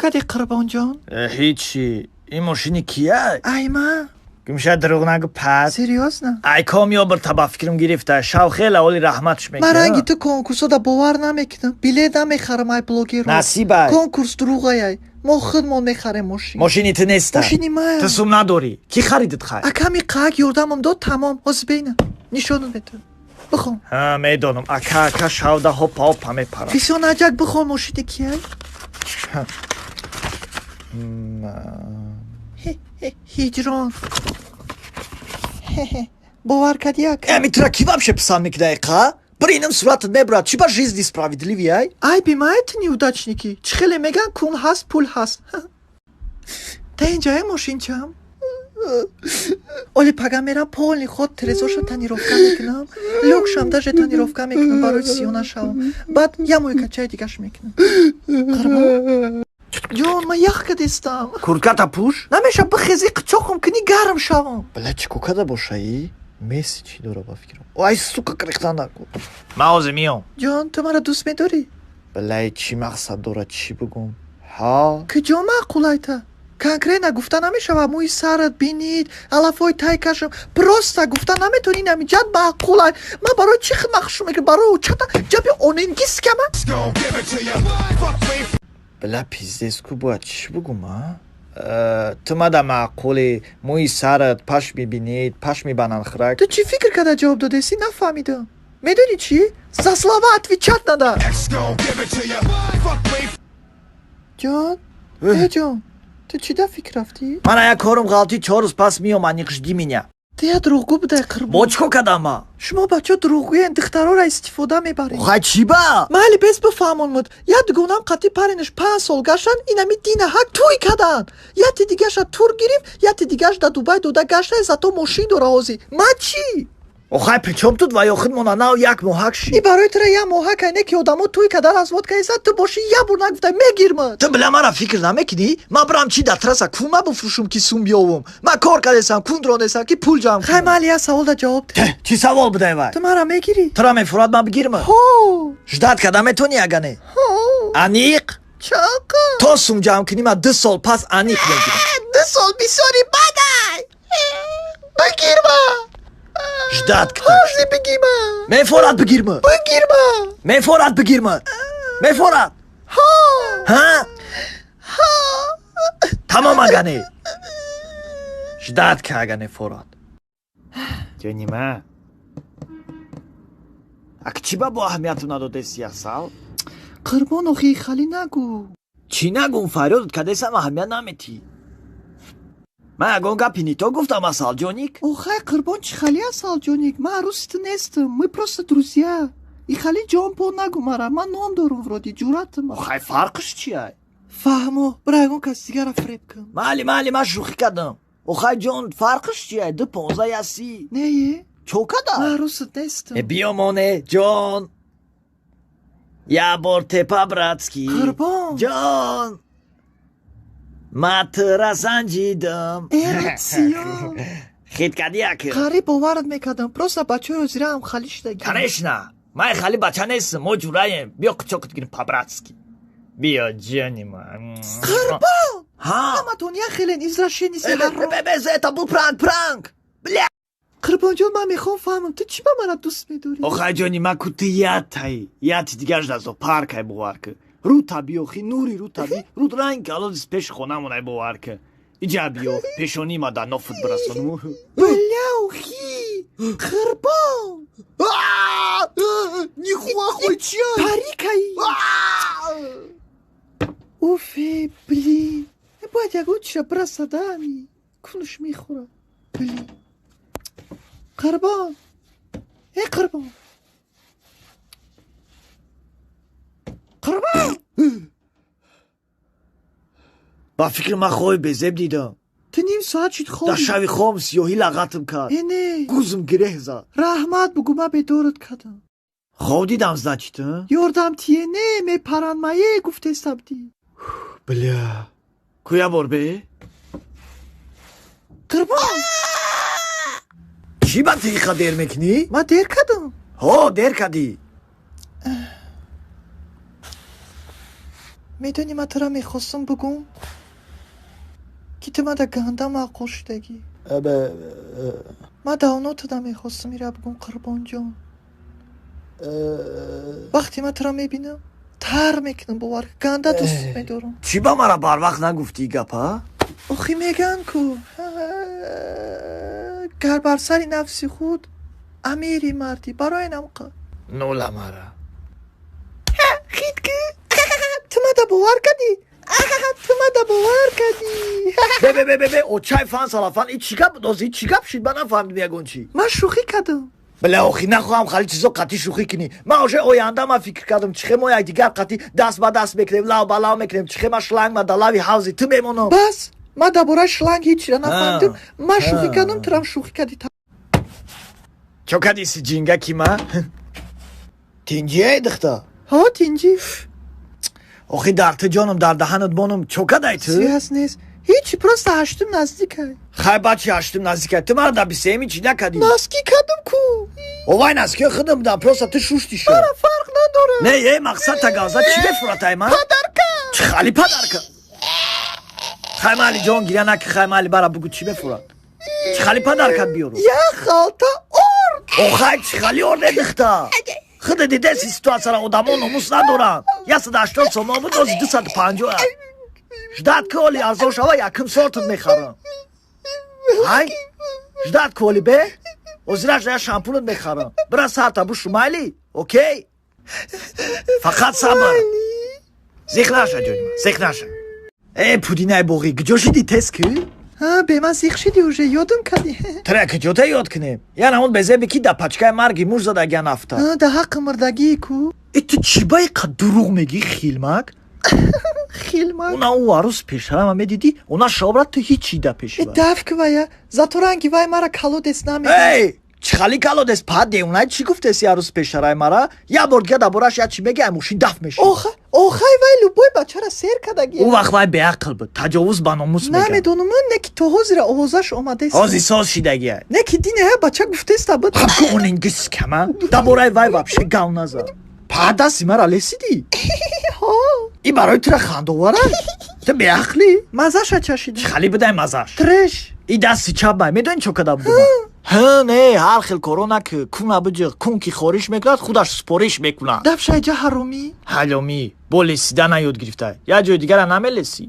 Кардӣ, Қурбонҷон? Ҳичи. Ин мошини кия? Ай ман. Гумша, дурӯғ нагӯ пас. Серьёзно? Ай ком ёбир та ба фикрам гирифта. Шав хеле оли раҳматш Ман ранги мекунам. ту конкурсода бовар намекунам, билет намехарам ай блогерро. Насибай. Конкурс дурӯғаяй, мо худмон мехарем мошин. Мошини ту неста. Мошини ман. Ту сум надорӣ. Кӣ харидит хай? Аками қак ёрдамам дод, тамом. Ҳозир бейна нишонат метавон, бихон. Ҳа, медонам. Ака, ака шавда ҳопа ҳопа мепарад. Бисёр наҷак, бихон, мошини кияй. Ҳиҷрон. Бовар кардӣ, ака? Эми тура ки вообще писанд мекунад, қа? Биринам суратат мебурад. Чӣ ба жизни справедливый ай? Айби мае, ту неудачники. Чӣ хеле меган, кун ҳаст, пул ҳаст. Та инҷае мошинчам. Оли пага мерам, полный ход трезоша тонировка мекунам, люкшам даже тонировка мекунам, барои сиё нашавам. Баъд я мойкачаи дигаш мекунам. Қурбон ҷон, ман ях кадестам. Куртката пӯш. Намеша, бихези, қичоқам кунӣ, гарм шавам. Бля, чӣ ко када бошаи? Месси чӣ дора ба фикрам. Ай, сука, крихтан наку. Ман ҳозир миём. Ҷон, ту маро дӯст медорӣ? Блай, чӣ мақсад дорад, чӣ бигӯм? Ҳа. Куҷо маъқулайта? Конкретно гуфта намешавад, мӯи сарат бинид, алафҳои тай кашам. Просто гуфта наметавонӣ, намиҷат маъқулай. Ман барои чӣ хидмат мекунам? Барои чата ҷаби оненгискама. Бля, пиздец ку, бояд чӣ бигӯм, а? Ту мада маъқули, мӯи сарат, пашми бинид, пашми бананхӯрак. Ту чӣ фикр карда ҷавоб додесӣ, нафаҳмидам. Медонӣ чӣ? За слова отвечать надо. Ҷон, э ҷон, ту чӣ да фикр рафтӣ? Мана як корум ғалтӣ, 4 рӯз пас миём, аниқ жди меня. Ту як дурӯғгӯ будай, Қурбон. Бо чӣ кор кардам ма? Шумо бачаҳо дурӯғгӯен, духтарора истифода мебаред. Хай, чӣ ба? Майли, бес бифаҳмонмуд. Як дугонам қатъи паринаш 5 сол гаштан, инами дина ҳак тӯй кадан. Яти дигаша тур гирифт, яти дигаш да Дубай дода гашта, зато мошин дора ҳозир. Ма чӣ? Охай, причём тут ва ё худмона нав як моҳак ши. И барои тура як моҳак айне ки одамо тӯй кадан, развод каиса, ту бошӣ як бор нагуфтай, мегирмад. Ту, бля, мара фикр намекунӣ? Ман бирам чӣ дар трасса кума буфурӯшум ки сум биёвум? Ман кор кардесам, кун ронесам, ки пул ҷамъ Хай, кунам. майли, як савол да ҷавоб деҳ. Чӣ савол будай вай? Ту мара мегирӣ? Тура мефурад, ман бигирма? Ҳо. Ждать карда метавонӣ, ага не? Ҳо. Аниқ? Чақа? То сум ҷамъ кунӣ, ман 2 сол пас аниқ мегирам. 2 сол бисёри бадай. Бигирма. Ждать кта. Ҳозир бигирма. Мефорад, бигирма. Бигирма. Мефорад, бигирма, мефорад. Ҳо. Ҳа. Ҳо. Тамом, ага не, ждать ка, ага не форад, ҷонима. Ак чӣ ба бо аҳамияту надодеси, асал? Қурбон, охи хали нагӯ. Чӣ нагӯм? Фарёдат кадесам, аҳамият наметӣ. Ман ягон гапи нито гуфтам, асалҷоник? Охай, Қурбон, чӣ хали асалҷоник? Ман арӯси ту нестам, мы просто друзья. И хали ҷон по нагӯ мара, ман ном дорум, вроде ҷуръатам. Охай, фарқш чия? Фаҳмо, бира ягон кас дигара фиреб кун. Майли, майли, ман шӯхӣ кардам. Охай, ҷон, фарқш чия? Ду понздаҳ я си. Нее. Чо када? Ман арӯсат нестам. Э, биёмоне, ҷон, я бор тепа братский. Қурбон. Ҷон, ма тура санҷидам. Эротсиё. Хит кади, як? Қариб боварат мекардам, просто бачаҳои ҳозираам хали шудагӣ. Конечно, ман хали бача нестам, мо ҷураем. Биё, қучоқат гирим, по-братски биё, ҷони ман. Қурбон. Ҳа. Ҳаматон як хелен, извращенец. Это был пранк, пранк, бля. Қурбонҷон, ман мехоҳам фаҳмам, ту чӣ ба мара дӯст медорӣ? Охай, ҷони ман, ку ту ятай, яти дигарш дар зоопаркай, бовар ку. Рута биёхи, нури рута би, рут ранг алодис пеши хонамонай, бовар ку. Иҷа биё, пешонии ма дар нофут бирасонум. Бля, охи, Қурбон. Нихуя, чия? Парикаи. Уфе, блин, бояд ягон чиша бирасадами кунуш мехӯрад. Блин, Қурбон, э Қурбон, Қурбон. Ба фикри ман хоби безеб дидам. Ту ним соат шуд Дар хоби. шави хом сиёҳӣ лағатм кард. Э, не. Гузм гиреҳ зад. Раҳмат бугӯ, ман бедорат кардам. Хоб дидам, значит, а? Ёрдам тие, не мепаранмае гуфтестабдӣ. Бля, куя бор бе. Қурбон. Чӣ ба тиқа дер мекунӣ? Ман дер кардам? Ҳо, дер кардӣ. Медонӣ, ман тура мехостам бугум, ки ту мада ганда маъқул шудагӣ. Ман давно туда мехостам ира бугум, Қурбонҷон. Вақте ман тура мебинам, тар мекунам, бовар, ганда дӯст медорам. Чӣ ба мара барвақт нагуфтӣ гапа? Охи меган ку, гар бар сари нафси худ амири мардӣ, барои намқа. Нола мара. Хит ки ту мада бовар кардӣ, ту мада бовар кардӣ. Бе, бе, бе, бе, бе, очай фан салафан, и чӣ гап дози, чӣ гап шид, ман нафаҳмидим ягон чӣ. Ман шӯхӣ кардам. Бля, охи нахоҳам хали чизо қатъи шӯхӣ кунӣ. Ман уже оянда ман фикр кардам, чӣ хе мо якдигар қатъи даст ба даст мекунем, лав ба лав мекунем, чӣ хе ман шланг ма да лави ҳавзи ту мемонам. Бас, ман дар бораи шланг ҳечира нафаҳмидам. Ман шӯхӣ кардам, турам шӯхӣ кардӣ. Чо кадиси, ҷинга ки ма тинҷияй, духта? Ҳо, тинҷӣ. Охи дар ту ҷонам, дар даҳанат бонам, чо кадай ту? Связь нест, ҳечи, просто ҳаштум наздикай. Хай, бачи ҳаштум наздикай, ту мара дар бисеюми чӣ накадӣ? Носки кардам ку. Овай, носкиё худам будам, просто ту шушти шо. Мара фарқ надорад. Не, е, мақсад тагауза чӣ мефуратай ман? Подарка. Чӣ хали подарка? Хай, майли, ҷон, гиря наки. Хай, майли, бара бугу, чӣ мефурад, чӣ хали подаркат биёру? Як халта орд. Охай, чӣ хали орде, духта? Худа дидеси ситуатсияра, одамо номус надоранд. 180 сомон буд, ози 250. Ждать ки оли арзон шава, якум сортат мехарам. Ҳай, ждать ки оли бе озираш я шампунат мехарам. Бира, сарта бушу, майли, окей, фақат сабр. Зиқ наша, ҷони ман, зиқ наша. Э, пудинай боғӣ, куҷо шидӣ, тез ки? Бе ман зиқ шидӣ, уже ёдам кардӣ. Тра куҷо та ёд кунем? Я намуд безебе ки да пачкаи марги муш задагия нафта. Да ҳаққи мурдагии ку. Э, ту чӣ ба иқа дурӯғ мегӣ, хилмак? Хилмак. Уна ӯ арӯз пешарама медидӣ, уна шобра, ту ҳичи да пеши. Э, даф ки вая, зато ранги вай мара колодец намегӯ. Эй, чӣ хали колодец, па девонай, чӣ гуфтеси арӯз пешараи мара? Як бор дига дар борааш як чӣ меги, ай мошин даф меши. Охай вай любой бачара сер кадаги. Ӯ вақт вай беақл буд, таҷовуз ба номус мега. Намедонам, не ки то ҳозира овозаш омадест. Ҳози соз шидагия. Не ки дине бача гуфтеста буд. Хаб кама, дар бораи вай вообще гав назад. Па дасти мара лесидӣ? Ҳо. И барои тура хандовара? Ту беақлӣ? Мазаша чашидам. Чӣ хали будай мазаш? Треш. И дасти чап май медонӣ чо када будум? Ҳа, не, ҳар хел коро наки, куна биҷиқ, кун ки хориш мекунад, худаш спориш мекунад. Дафшайҷа ҳаромӣ. Ҳаломӣ бо лесида наёд гирифта, як ҷои дигара намелесӣ.